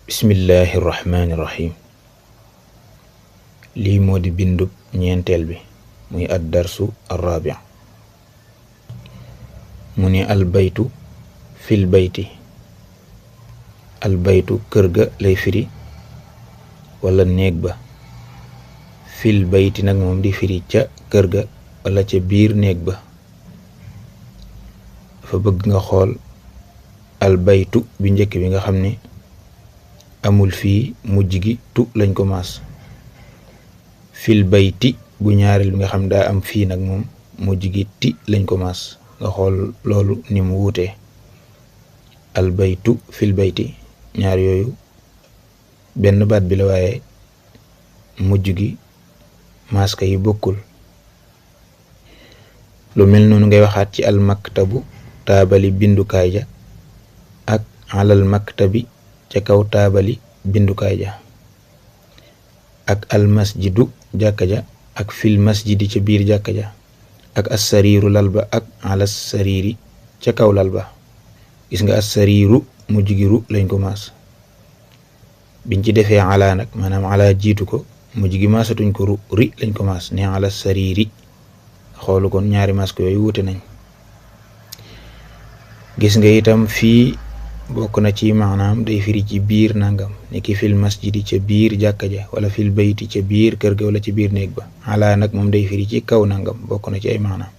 bismillahi irrahmani irrahim lii moo di bindub ñeenteel bi muy ad darsu arrabi mu ni albaytu fil bayti albaytu kër ga lay firi wala néeg ba fil bayti nag moom di firi ca kër ga wala ca biir néeg ba dafa bëgg nga xool albaytu bi njëkk bi nga xam ne amul fii mujj gi tu lañ ko maas fil bayti bu ñaareel bi nga xam daa am fii nag moom mujj gi ti lañ ko maas nga xool loolu ni mu wuutee albaytu fil bayti ñaar yooyu benn baat bi la waaye mujj gi maaska yi bokkul lu mel noonu ngay waxaat ci almaktabu taabali bindukaay ja ak alal maktabi ca kaw taabali bindukaay ja ak almasjidu jàkka ja ak fil masjidi ca biir jàkka ja ak assariiru lal ba ak alas sariiri ca kaw lal ba gis nga assariiru mujj gi ru lañ ko maas biñ ci defee ala nag maanaam ala jiitu ko mujj gi maasatuñ ko ru ri lañ ko maas ne alas sariiri xoolu kon ñaari maas ko yooyu wute nañ gis nga itam fii bokk na ci maanaam day firi ci biir nangam niki fil masjidi ca biir jàkka ja wala fil bayti ca biir kër ga wala ci biir néeg ba ala nag moom day firi ci kaw nangam bokk na ci ay maanaam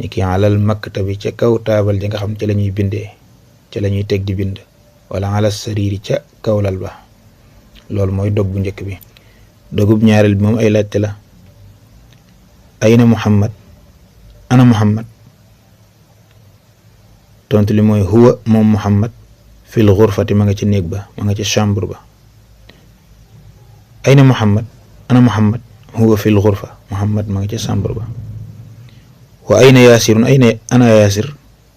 niki alal maktabi ca kaw taabal ja nga xam ca la ñuy bindee ca la ñuy teg di bind wala alal sariiri ca kaw lal ba loolu mooy dog bu njëkk bi dogub ñaareel bi moom ay laajte la ayna muhammad ana muhammad tontu li mooy huwa moom muhammad fil ghurfati ma nga ci néeg ba ma nga ci chambre ba ayna muhammad ana muhammad huwa fil ghurfa muhammad ma nga ci chambre ba wa ayna yaasirun ana yaasir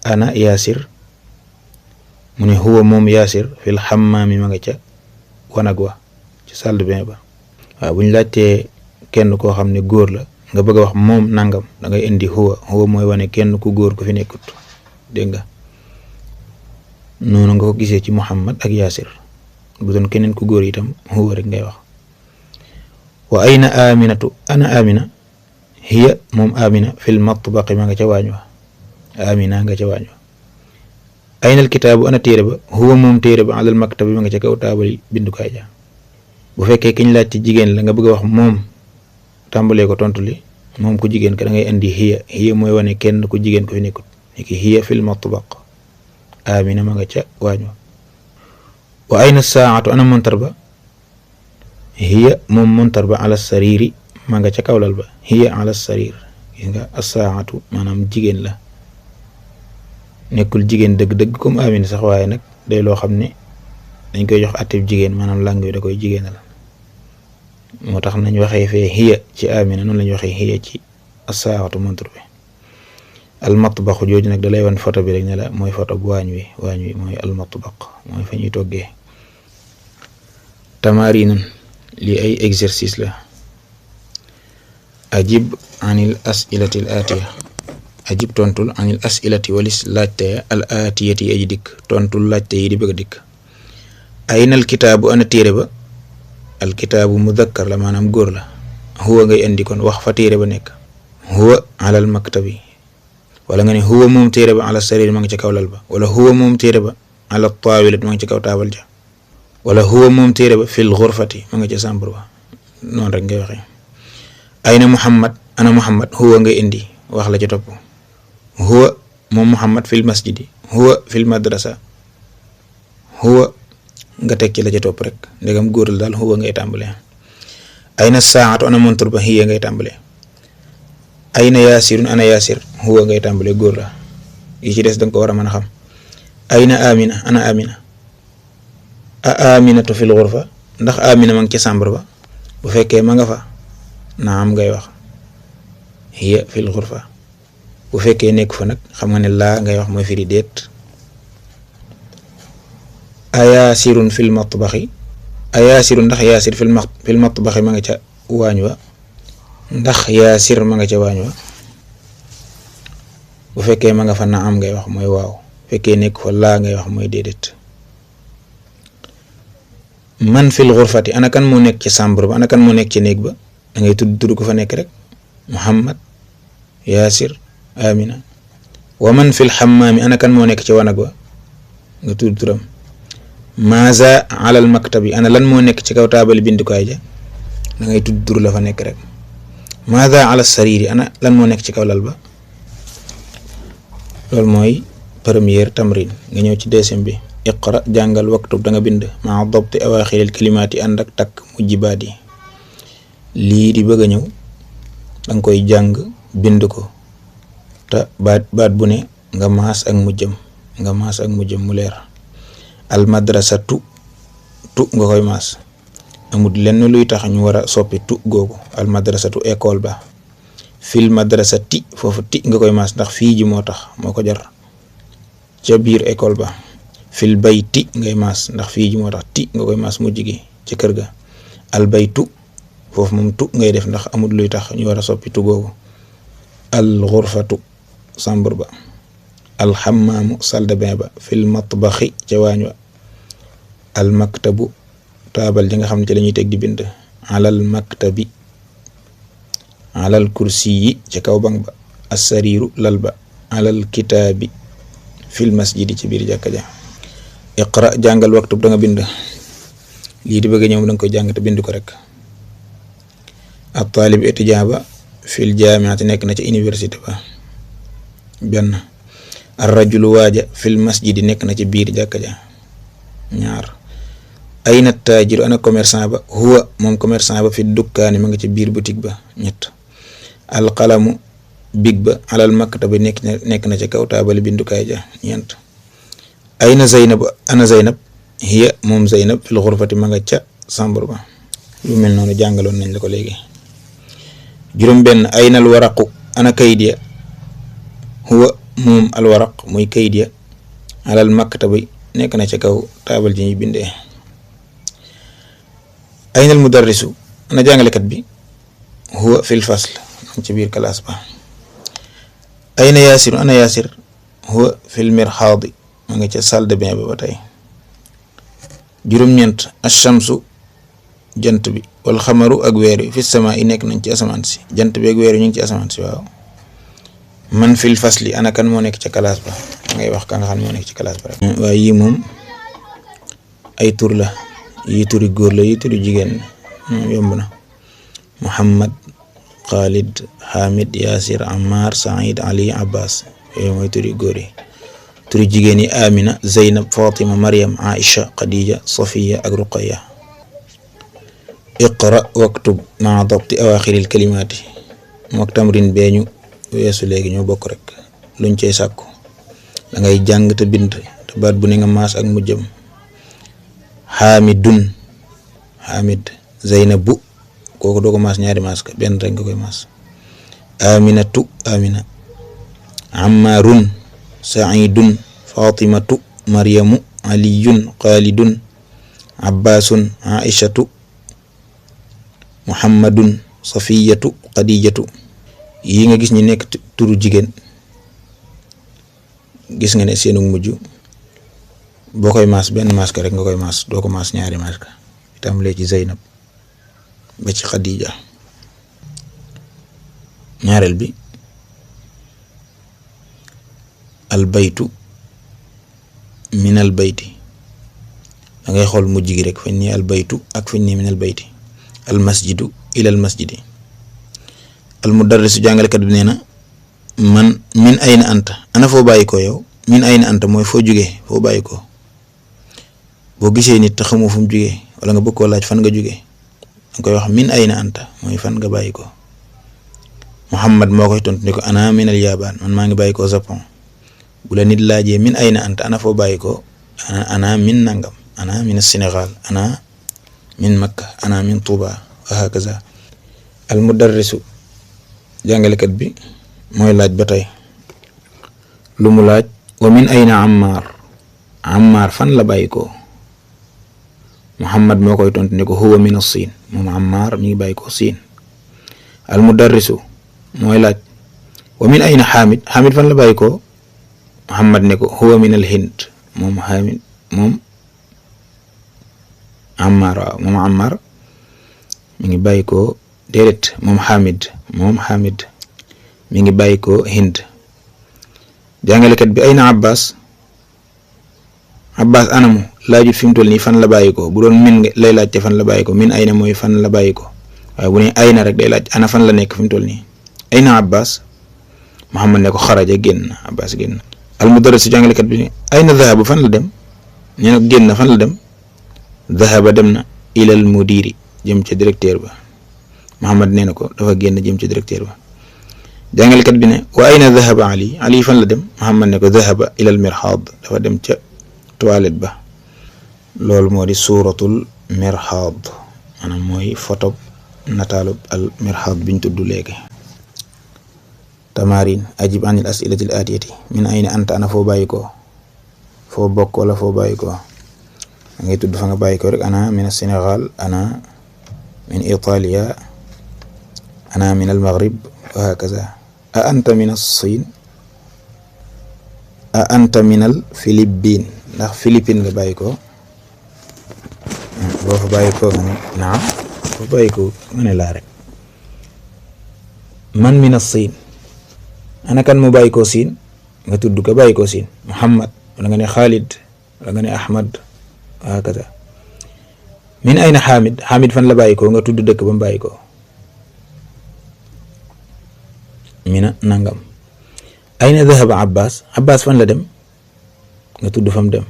ana yaasir mu ne huwa moom yaasir fil hammaami ma nga ca wanag wa ci salle de bain ba waaw bu ñu laajtee kenn koo xam ne góor la nga bëgg a wax moom nangam da ngay indi huwa mooy wane kenn ku góor ku fi nekkut dégg nga noonu nga ko gisee ci muhammad ak yaasir bu doon keneen ku góor itam huwa rek ngay wax wa ayna aminatu ana amina hiya moom amina fil matbaqi ma nga ca waañ wa amina nga ca waañ wa ayna al kitaabu ana téere ba huwa moom téere ba alal maktabi ma nga ca kaw taabali bindukaay ja bu fekkee kiñ laaj ci jigéen la nga bëgg a wax moom tàmbalee ko tontu li moom ku jigéen ka da ngay indi hiya mooy wane kenn ku jigéen ko fi nekkut niki hiya fil matbaq amina ma nga ca waañ wa ayna saatu ana montar ba hiya moom montar ba ala sariri ma nga ca kawlal ba hiya ala sarir gis nga asaatu maanaam jigéen la nekkul jigéen dëgg-dëgg comme amina sax waaye nag day loo xam ne dañ koy jox atteb jigéen maanaam làng wi da koy jigéenal moo tax nañ waxee fee hiya ci amina noonu lañ waxee hiya ci asaatu montar bi almatbaq jooju nag da lay wan photo bi rek ne la mooy photo bu waañ wi mooy almatbaq mooy fa ñuy toggee tamarinun lii ay exercice la ajib anil asilati al atiya ajib tontul anil asilati walis laajte al atiyati yi aji dikk tontul laajte yi di bëgg a dikk aynal kitaabu ana téere ba al kitaabu mudakkar la maanaam góor la huwa ngay indi kon wax fa téere ba nekk huwa alal maktabi wala nga ne huwa moom téere ba ala sarir ma ngi ci kaw lal ba wala huwa moom téere ba ala taawilat ma ngi ci kaw taabal ja wala huwa moom téere ba fil ghurfati ma nga ci chambre ba noonu rek ngay waxee ayna muhammad ana muhammad huwa ngay indi wax la ci topp huwa moom muhammad fil masjidi huwa fil madrasa huwa nga teg ci la ci topp rek ndegam góor la daal huwa ngay tàmbalee ayna saatu ana montur ba hiya ngay tàmbalee ayna yaasirun ana yaasir huwa ngay tàmbale góor la yi ci des danga ko war a mën a xam ayna amina ana amina a aminatu fil ghurfa ndax amina ma ngi ci chambre ba bu fekkee ma nga fa naam ngay wax hiya fil ghurfa bu fekkee nekk fa nag xam nga ne laa ngay wax mooy firi déet ayaasirun fil matbaxi ayaasirun ndax yaasir fil matbaxi ma nga ca waañ wa ndax yaasir ma nga ca waañ wa bu fekkee ma nga fa naam ngay wax mooy waaw fekkee nekk fa laa ngay wax mooy déedéet man fil ghurfati ana kan moo nekk ci chambre ba ana kan moo nekk ci néeg ba da ngay tudd ko fa nekk rek Muhammad Yaasir Amina. wa man fil hammaami ana kan moo nekk ci wanag wa nga tudd turam. maaza alal maktabi ana lan moo nekk ci kaw taabal bindukaay ja da ngay tudd tur la fa nekk rek. maaza ala sariri ana lan moo nekk ci kaw lal ba. loolu mooy première tamrin. nga ñëw ci deuxième bi. iqra jàngal waktub da nga bind maa dabti awaaxiril kalimaati ànd ak takk mujjibaat yi. lii di bëgg a ñëw danga koy jàng bind ko te baat bu ne nga maas ak mujjam mu leer. al madrasatu tu nga koy maas amul lenn luy tax ñu war a soppi tu googu. al madrasatu école ba. fil madrasati foofu ti nga koy maas ndax fii ji moo tax moo ko jar ca biir école ba. fil bayti ngay maas ndax fii ji moo tax ti nga koy maas mujj gi ca kër ga. al baytu foofu moom tu ngay def ndax amul luy tax ñu war a soppi tu googu. al ghurfatu chambre ba. al hammaamu salle de bain ba. fil matbaxi ca waañ wa. al maktabu taabal ji nga xam ne ci la ñuy teg di bind. alal maktabi alal kursi yi ca kaw bang ba. assariiru lal ba. alal kitaabi fil masjidi ci biir jàkka ja. iqra jàngal waktub da nga bind. lii di bëgg ñëw da nga koy jàng te bind ko rek. at taalib étudiant ba. fil jaamiati nekk na ca université ba. benn. ar rajulu waaja fil masjidi nekk na ci biir jàkka ja. ñaar. ayna taajiru ana commerçant ba. huwa moom commerçant ba fi dukkaani ma nga ci biir boutique ba. ñett. al qalamu big ba alal maktabi nekk na ca kaw taabali bindukaay ja. ñeent. ayna zaynab ana zaynab. hiya moom zaynab fil ghurfati ma nga ca chambre ba. lu mel noonu jàngaloon nañ la ko léegi. juróom benn. ayna al waraqu ana kayit ya. huwa moom al waraq muy kayit ya alal maktabi nekk na ca kaw taabal ji ñuy bindee. ayna al mudarrisu ana jàngalekat bi. huwa fil fasl ci biir classe ba. ayna yaasiru ana yaasir. huwa fil mirxaadi ma nga ca salle de bain ba tey. juróom-ñeent. ashamsu jant bi wal xamaru ak weer wi fi sama yi nekk nañ ci asamaan si. jant bi ak weer wi ñu ngi ci asamaan si waaw. man fil fasli ana kan moo nekk ca classe ba ngay wax ka nga xam moo nekk ci classe ba rek. waaye yii moom ay tur la yii turi góor la yii turi jigéen yomb na. Muhammad Khalid Hamid Yasir Ammar Saïd Ali Abbas yooyu mooy turi góor yi. turi jigéen yi Amina Zeynab Fatima Maryam Aisha Khadija Safiya ak Ruqayya. iqra waktub maa dabti awaaxiril kalimaati mook tamrin beeñu weesu léegi ñoo bokk rek luñ cey sàkku da ngay jàng te bind te baat bu ne nga maas ak mujjam. Hamidun Hamid. Zeynabu kooku doo ko maas ñaari maas ka benn rek nga koy maas. Aminatu Amina. Ammarun Saidun Fatimatu Maryamu Aliyun Khalidun Abbasun Aishatu Muhammadun Safiyatu Khadijatu. yi nga gis ñi nekk turu jigéen gis nga ne seenu mujj boo koy maas benn maas ka rek nga koy maas doo ko maas ñaari maas ka itam lee ci Zeynab ba ci Khadija. ñaareel bi al baytu min al bayti da ngay xool mujj gi rek fañ ni al baytu ak fañ ni min al bayti. al masjidu ila al masjidi. al mudarrisu jàngalekat bi nee na man min ayna anta ana foo bàyyi ko yow. min ayna anta mooy foo jugee foo bàyyi ko. boo gisee nit te xamoo fu mu jugee wala nga bëgg koo laaj fan nga jugee danga koy wax min ayna anta mooy fan nga bàyyi ko. Muhammad moo koy tontu ni ko ana min al yabaan man maa ngi bàyyi ko Japon. bu la nit laajee min ayna anta ana foo bàyyi ko ana min nangam ana min Sénégal ana min Makka ana min Touba wa hakaza. al mudarrisu jàngalekat bi mooy laaj ba tey lu mu laaj. wa min ayna Ammar fan la bàyyi ko. Muhammad moo koy tontu ne ko huwa min as-Siin moom Ammar mi ngi bàyyi ko Siin. al mudarrisu mooy laaj wa min ayna Hamid fan la bàyyi ko. Muhammad ne ko huwa min al-Hind moom Hamid moom Ammar waaw moom Ammar mi ngi bàyyi ko déedéet moom Hamid mi ngi bàyyi ko Hind. jàngalekat bi ayna Abbas anamu laajut fi mu toll nii fan la bàyyi ko bu doon min lay laajte fan la bàyyi ko min ayna mooy fan la bàyyi ko waaye bu ne ayna rek day laaj ana fan la nekk fi mu toll nii ayna Abbas Muhammad ne ko xaraja génn Abbas génn. al mudarris jàngalekat bi ne ayna dhahaba fan la dem ñu ne génn fan la dem dhahaba dem na ilal mudiri jëm ca directeur ba Muhammad nee na ko dafa génn jëm ca directeur ba. jàngalekat bi ne wa ayna dhahaba Ali fan la dem Muhammad ne ko dhahaba ilal mirhaad dafa dem ca toilette ba. loolu moo di suuratul mirhaad maanaam mooy photo nataalub al mirhaad biñ tudd léegi. tamarin ajib anil asilati al atiyati min ayna anta ana foo bàyyi ko foo bokk wala foo bàyyi ko da ngay tudd fa nga bàyyi ko rek ana min Sénégal ana min Italia ana min al maghrib wa hakaza. a anta min as-Siin a anta min al Philippines ndax Philippines nga bàyyi ko boo fa bàyyi ko nga ne naam boo bàyyi ko nga ne laa rek. man min as-Siin ana kan mu bàyyi ko Siin nga tudd ko bàyyi ko Siin Muhammad wala nga ne Khalid wala nga ne Ahmad wa hakaza. min ayna Hamid fan la bàyyi ko nga tudd dëkk ba mu bàyyi ko mina nangam. ayna dhahaba Abbas fan la dem nga tudd fa mu dem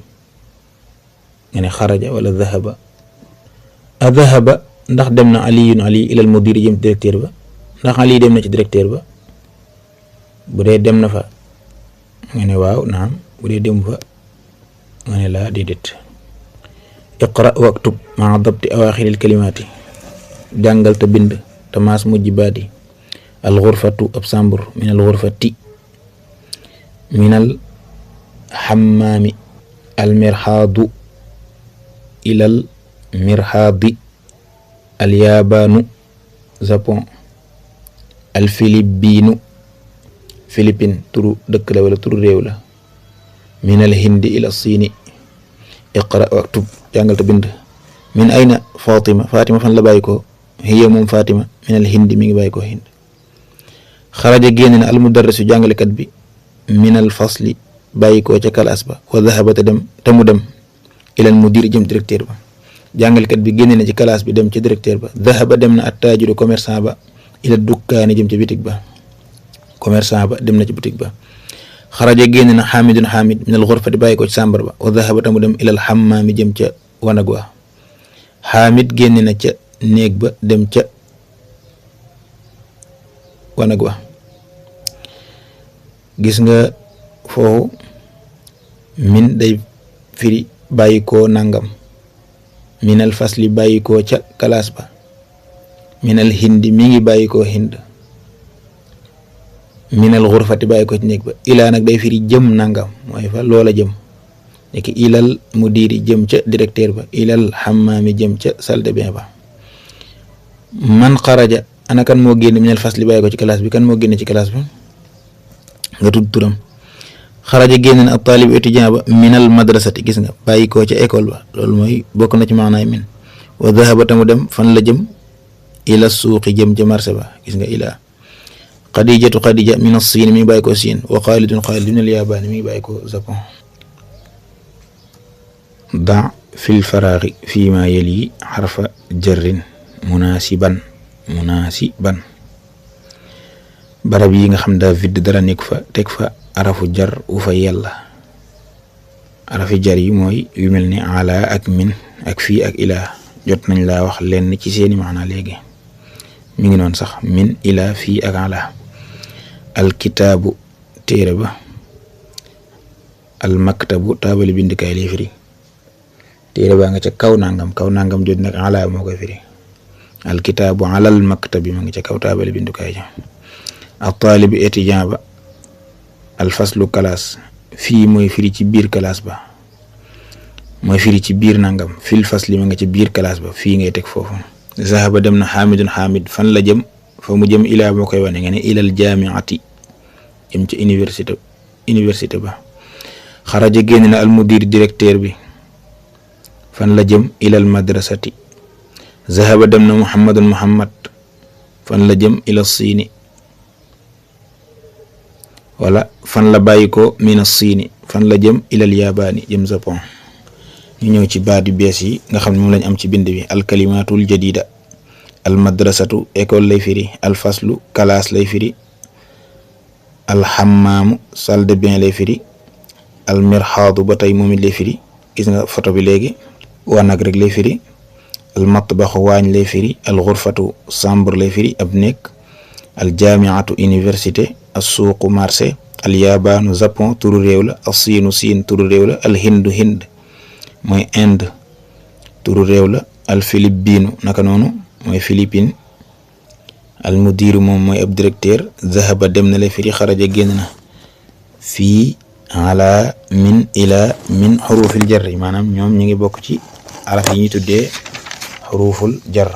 nga ne xaraja wala dhahaba. a dhahaba ndax dem na Ali ilal mudiri jëm directeur ba ndax Ali dem na ci directeur ba bu dee dem na fa nga ne waaw naam bu dee dem fa nga ne laa déedéet. iqra waktub maa dabti awaaxiril kalimaati jàngal te bind te maas mujj baati. al ghurfatu ab sambur min al ghurfati min al hammaami al mirhaadu ilal mirhaadi al yaabaanu Japon al philippinu Philippine turu dëkk la wala turu réew la. min al hindi ila siini iqra waktub jàngal te bind. min ayna Fatima fan la bàyyi ko hiya moom Fatima min al hindi mi ngi bàyyi ko Hind. xaraja génn na al mudarrisu jàngalekat bi min al fasli bàyyi ko ca kalaas ba wa dhahaba te mu dem ilal mudir jëm directeur ba. jàngalekat bi génn na ci kalaas bi dem ca directeur ba. dhahaba dem na at taajiru commerçant ba ila dukkaani jëm ca bitig ba commerçant ba dem na ci bitig ba. xaraja génn na Hamid min al ghurfati bàyyi ko ci sàmbar ba wa dhahaba te mu dem ilal hammaami jëm ca wanag wa. Hamid génn na ca néeg ba dem ca wanag wa. gis nga foofu min day firi bàyyi ko nangam minal fasli bàyyi ko ca kalaas ba minal hindi mi ngi bàyyi ko Hind minal ghurfati bàyyi ko ci néeg ba. ilaa nag day firi jëm nangam mooy fa loola jëm nekk ilal mudiri jëm ca directeur ba ilal hammaami jëm ca salle de bain ba. man xaraja ana kan moo génn minal fasli bàyyi ko ci kalaas bi kan moo génn ci kalaas bi nga tudd turam. xaraja génn na ab taalib étudiant ba minal madrasati gis nga bàyyi ko ca école ba loolu mooy bokk na ci maanaay min. wa dhahaba tamu dem fan la jëm ila suuqi jëm ca marché ba gis nga ila. Khadija min as-Siin mi ngi bàyyi ko Siin wa Khalid min al-Yaaban mi ngi bàyyi ko Japon. da fil faraaxi fii ma yali xarfa jarrin munaasiban barab yi nga xam daa vide dara nekk fa teg fa arafu jar wu fa yàlla. arafi jar yi mooy yu mel ni ala ak min ak fii ak ilaa jot nañ laa wax lenn ci seeni maana léegi mi ngi noonu sax min ilaa fii ak ala. alkitaabu téere ba almaktabu taabali bindikaay lay firi téere baa nga ca kaw nangam jot nag ala moo koy firi. alkitaabu alal maktabi ma nga ca kaw taabali bindikaay ja. at-taalibu étudiant ba alfaslu kalaas fii mooy firi ci biir kalaas ba mooy firi ci biir nangam fil fasli ma nga ci biir kalaas ba fii ngay teg foofu. zahaba dem na Hamid fan la jëm fa mu jëm ilaa moo koy wane nga ne ilal jaamiati jëm ci université ba. xaraja génn na al mudir directeur bi fan la jëm ilal madrasati. zahaba dem na muhammadun muhammad fan la jëm ila siini. wala fan la bàyyi ko mina siini fan la jëm ilal yabaani jëm Japon. ñu ñëw ci baat yu bees yi nga xam ne moom lañ am ci bind bi. alkalimatul jadida. al madrasatu école lay firi. al faslu classe lay firi. al hammaamu salle de bain lay firi. al mirhaadu ba tey moom it lay firi. gis nga photo bi léegi wanag rek lay firi. al matbaxu waañ lay firi. al xurfatu chambre lay firi ab néeg. al jaamiatu université. al suuqu marché. al yabaanu Japon turu réew la. al siinu siin turu réew la. al hindu hind mooy Inde turu réew la. al philippinu naka noonu mooy Philippine. al mudiru moom mooy ab directeur. zahaba dem na lay firi. xaraja génn na. fii ala min ila min xurufil jar maanaam ñoom ñu ngi bokk ci araf yi ñuy tuddee xuruful jar.